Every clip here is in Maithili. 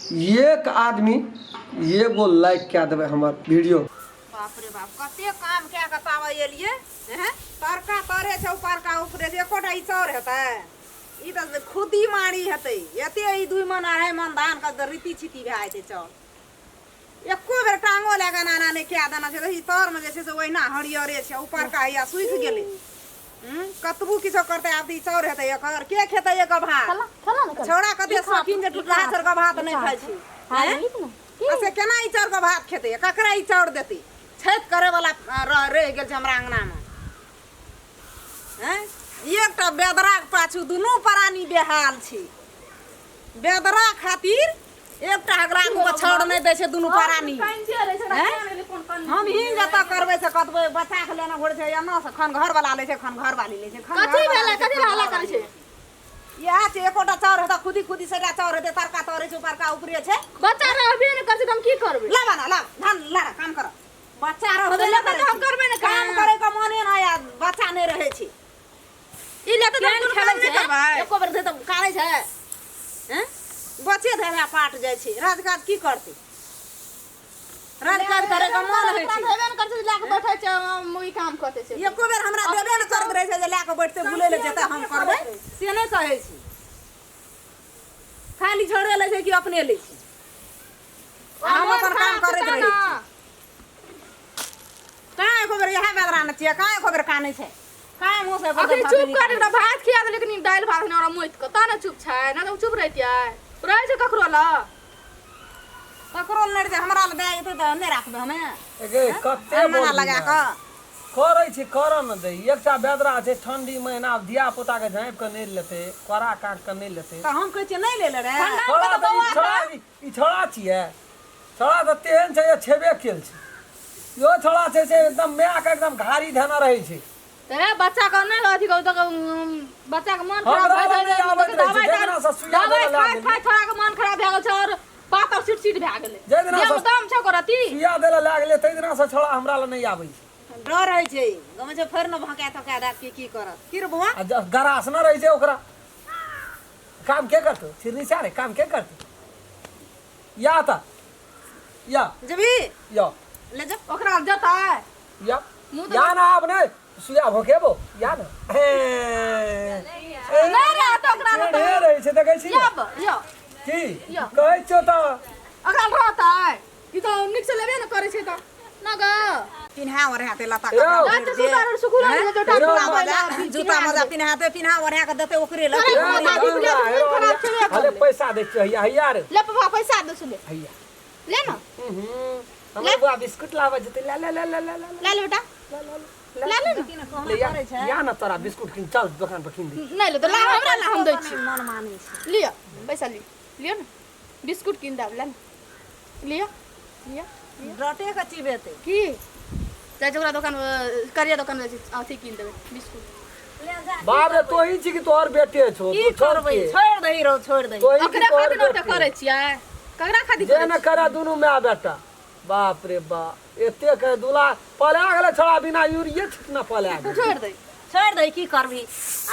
एक आदमी एगो लाइक कए देबै हमर वीडियो। बाप रे बाप, कते काम कए कऽ ताबे एलियै हैं। तरका तरे छै, उपरका उपरे छै, एकोटा ई चाउर हेतै? ई तऽ खुदी मारी हेतै। एते ई 2 मन 2.5 मन धान के रीति छिती भए जेतै चाउर। एको बेर टांगो लए कऽ एना एना नहि कए देना छै। ई तरमे जे छै से ओहिना हरियरे छै, उपरका हैया सुखि गेलै। कतबो किछो करतै, आब तऽ ई चाउर हेतै एकर? के खेतै एकर भात? छौड़ा कते शौकीन जे टुटलाहा चाउरके भात नहि खाइ छै। आ से केना ई चाउरके भात खेतै? ककरा ई चाउर देतै? छठि करैवला रहि गेल छै हमरा अङ्गनामे। एकटा बेदराके पाछू दुनू प्राणी बेहाल छै। बेदरा खातिर एकटा हगरा के छड़ नहि दै छै दुनू प्राणी। हम ही जतऽ करबै से कतबै बच्चा के लेने घुरै छै एना से, खन घर वाला लै छै, खन घर वाली लै छै, खन कथी भेलै? कथी हल्ला करै छै? इएह छै, एकोटा चाउर हेतै? खुदी खुदी सेटा चाउर हेतै। तरका तरे छै, उपरका उपरे छै। बच्चा रहबे नहि करै छै तऽ हम की करबै? लाबा ना, लाब धान, लारा काम कर। बच्चा रहबे नहि करै, हम करबै ने काम। करे के मने नहि आ बच्चा नहि रहै छै। ई लेते तऽ हम खेलै छै, एको बेर तऽ कानै छै। हैं, बच्चे धरा पाट जाइ छै। राजकाज की करतै? राजकाज करे के मन होइ छै। हेबे ने करै छै, लए कऽ बैठै छै, हम ई काम करतै से। एको बेर हमरा देबे ने करैत रहै छै जे लए कऽ बैठतै, बुलै लए जेतै, हम करबै, से नहि कहै छै। खाली छोड़े लै छै कि अपने लै छै। हम अपन काम करैत रहै छी। कहाँ एको बेर इएह बेदरा ने छियै, कहाँ एको बेर कानै छै? कहाँ मुँह से एको अखनी बेर चुप भात कर। एकरा भात खिया देलियै कनी, दालि भात ने ओकरा मोति कऽ, तऽ ने चुप छै, नहि तऽ ओ चुप रहितियै? रहै छै ककरो लग? ककरो लग नहि रहै छै, हमरा लग दए जेतै तऽ नहि राखबै हमे? गे कते अनमना बोलबी लगा माय? कऽ करै छी, करऽ ने दही। एकटा बेदरा छै, ठंडी महीना, आब धिया पुता के झाँपि कऽ नहि लेतै, कोरा काट कऽ नहि लेतै? तऽ हम कहै छियै नहि ले ले रे। छोड़ा तऽ ई छोड़ा, ई छोड़ा छियै। छोड़ा तऽ तेहन छै जे छेबे केल छै। इहो छोड़ा छै से एकदम मायके एकदम घारी धेने रहै छै। तऽ बच्चा के नहि अथी करू तऽ बच्चा के मन खराब हमरा भए लग जाइ नहि आबैत छै। रहै छै। दवाइ जाहि दिना सँ सुइया दवाइ देबऽ खाइत लागलियै। खाइत छोड़ा के मन खराब भए गेल छै आओर पातर सीट सीट भए गेलै। जाहि दिना देहमे सँ दम छै ओकर अथी। सुइया देलऽ लागलै, ताहि दिना सँ छोड़ा हमरा लग नहि आबै छै। डर होइ छै, गमै छै फेर ने भका तका देत कि की करत की रे बौआ। आ गरास न रहै छै ओकरा, काम के करतौ? छिरनी छै रे, काम के करतौ? या तऽ या। जेबी? या। ले जा। ओकरा जतै। या। मुँह तऽ या ना, आब नहि सुइया भोकेबो, या ना। हे नहि रे, तऽ ओकरा लग टेढ़े रहै छै, देखै छी ने? यब य। की या। कहै छियौ तऽ? ओकरा रहतै? ई तऽ नीक से लेबे ने करै छै तऽ ना ग। पिन्हा ओढ़ा लता रौ। कपड़ा जाते सुतार सुकुरा रौ। जूता मोजा, जूता मोजा पिन्हाते, पिन्हा ओढ़ा के देते ओकरे लग। अरे, ए, दादी बुढ़िया हमरा, के हेरो, खराब छेबे हले करलै। पैसा दै छियौ, हैया हैया रे। ले पापा, पैसा दे सुले। हैया। ले ना। हमर बुआ बिस्कुट लाबऽ जेतै। ला ला ला ला ला ला। ले ले बेटा, ले ले ना। ले या, या ना, तोरा बिस्कुट किन, चल दोकान पर किन दे। नहीं ले तो ला, हमरा ला, हम दै छी। मन मानै छै। लिअ पैसा, लिअ, लिअ ने, बिस्कुट किन देब। ले ने, लिअ लिअ। डटे के चिबेतै। की जाइ छै ओकरा दोकान, करिया दोकान जाइ छै, अथी किन देबै बिस्कुट। बाप रे, तोही छी कि तोहर बेटे छौ? की तू छोड़ करबै? के छोड़ दही रौ, छोड़ दही। तोही कि ओकरे तोहर खातिर ओते बेटे? करै छियै? ककरा खातिर जे करै ने करै दुनू माय बेटा। बाप रे बाप, एते के दुला पला गेलै छोड़ा, बिना यूरिये छिटना पला छियै? गेलै। छोड़ दे। छोड़ दही, की करबी?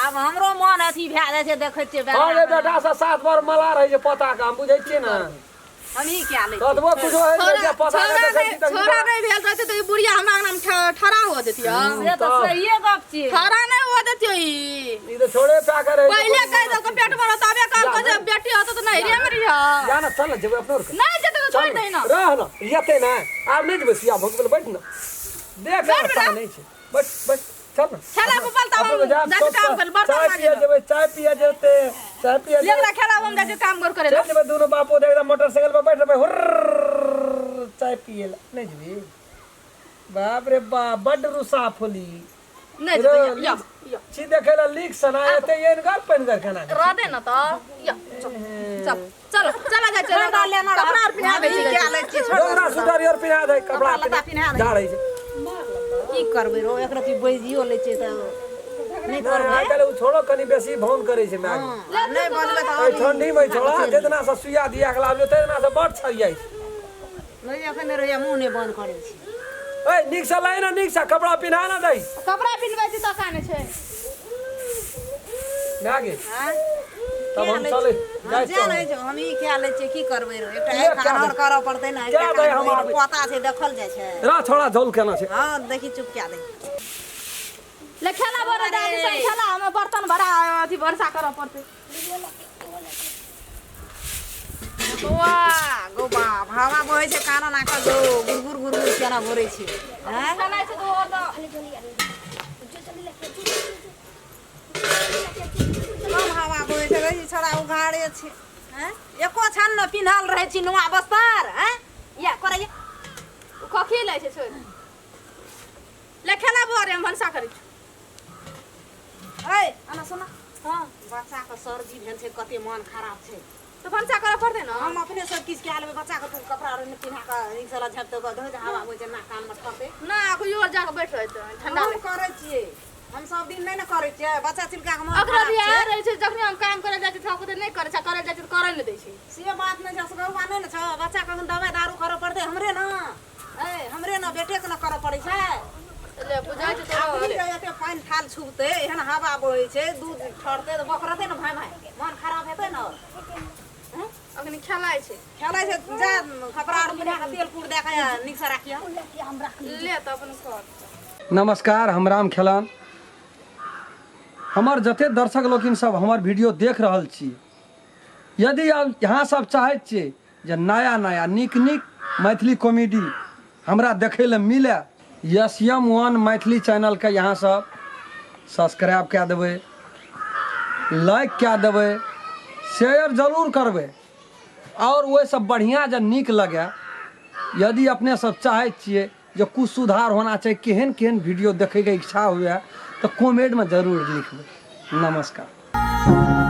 आब हमरो मन अथी भए जाइ छै, देखै छियै। हँ रे बेटा से 7 बार मला रहै छै पोता के, हम बुझै छियै ने। हमही कए लै छियै। कतबो कुछो होइत रहै छै पोता के, छोड़ा देखै नहि छी तऽ छोड़ा नहि भेल रहतै तऽ ई बुढ़िया हमरा अंगना मे ठड़ा हुअ देतियै? से तऽ सहिए गप छियै। ठड़ा नहि हुअ देतियै ई। ई तऽ छोड़े पा के रहै छै। पहिले कहि देलकै पेट भरत, तबे कहलकै जे बेटी होतौ तऽ नैहरे मे रहिह। जा ने, चल ने, जेबै अपनो आरके। नहि जेतै तऽ छोड़ि दही ने। रह ने, जेतै ने। आब नहि जेबै, सुइया भोग गेलै, बैठ ने, देख बैठ बेटा। नहि छै, बैठ बैठ, चल ने। खेला पपल तब अपनो हम जायब जाइ छी चौक काम पर, करे, बर्तन चाय मांजे पिए लए। जेबै, चाय पिए जेतै, चाय पिए ले जेबै। ओकरा खेला, हम जाइ छी काम कर करे लए। चलि जेबै दुनू बापो एकदम मोटरसाइकिल पर बैठ रहबै, हुर्र चाय पिए लए नहि जेबही? बाप रे बाप, बड्ड रुसा फुली। नहि जेतै। य य। छी देखै लए लीक सना एते एनगर पेनगर केना के? रहतै ने तऽ य, चल चल चल चल जाइ छै। छोड़ लेना। कपड़ा आर पिन्हा दै हमही छी। कए लै छियै, छोड़। डोरा सुटर यार पिन्हा दे, कपड़ा कपड़ा लत्ता पिन्हा दे। झाड़ै छै। की करबै रो, एक रति बैजियो लै छियै तऽ नहि नहि करबै। आइ काल्हि ओ छोड़ो कनि बेसी भौन करै छै माय। नहि बजबै तऽ एहि ठंडी मे छोड़ा जितना से सुइया दिया के लाबलियो तेतना से बड़ छरियाइ छै। नहि, एखन रहैया, मुँह नहि बंद करै छै। ए, नीक से लै ने, नीक से कपड़ा पिन्हा ने दै। कपड़ा पिन्हबै छी तऽ काने छै। माय गे। आँय? तब हम चलै हाँ, जाइ जा नहि छौ हम ई खा लै छियै की करबै रो एकटा ले, एक कए हरहर दे। करऽ पड़तै ने कए एकटा दे, हम कान आबै। पोता छै देखल जाइ छै रा छोड़ा झोल केना छै हँ देखी चुप कए दे ले खेला बड़ दादी संग खेला हमे बर्तन भरा अथी भरसा करऽ पड़तै बौआ गो बाप हवा बहै छै कान नाक गो गुरगुर गुरगुर केना बोरै छै हैं खेलाइ छै तऽ ओ तऽ कम हवा बहै छै रहै छै छौड़ा उघारे छै हैं एको छन न पिन्हल रहै छी नुआ बस्तर हैं या करैया ओ कखी लै छै छोड़ि ले खेला बड़ हम भनसा करै छी ऐ अना सुन हँ बच्चा के सर्दी भेल छै कते मन खराब छै तऽ भनसा करऽ पड़तै ने हम अपने सब किछु कए लेबै बच्चा के तू कपड़ा आर नहि पिन्हा कऽ नीक सँ झाँपि कऽ धो हवा बहै छै नाक कान मे ठरतै ना कोई और जाके बैठ रहतै ठंडा हम करै छियै हम सब दिन नहि ने करै छियै बच्चा चिलका के मन ओकरा खराब बियाह छै रहै छै जखनी हम काम करे जाइ छै तऽ नहि करै छै करे जाइ छै तऽ करे नहि दै छै से बात नहि छै असगरुआ नहि ने छौ बच्चा के एखन दवाइ दारू करऽ पड़तै हमरे ने ए हमरे ने बेटे के ने करऽ पड़ै छै ले बुझाइ छै तोरा अखनी जे एते पानि थाल छुबतै एहन हवा बहै छै दूध ठरतै तऽ बकरतै ने भाय भाय मन खराब हेतै ने अखनी खेलाइ छै खेलै छै जा कपड़ा आर पिन्हा कऽ तेल कुर दए कऽ नीकसँ राखियऽ ले तऽ अपन कर नमस्कार हम राम खेलान हमर जते दर्शक लोकिन सब हमर वीडियो देख रहल छी यदि आब अहाँ सब चाहैत छियै जे नया नया नीक नीक मैथिली कॉमेडी हमरा देखै लए मिले एस एम वन मैथिली चैनलके यहाँ सब सब्सक्राइब कए देबै लाइक कए देबै शेयर जरूर करबै आओर ओहिसँ बढ़िआँ जे नीक लगै यदि अपने सब चाहै छियै जे कुछ सुधार होना चाही केहन केहन वीडियो देखैके इच्छा हुए तऽ कमेंटमे जरूर लिखबै नमस्कार।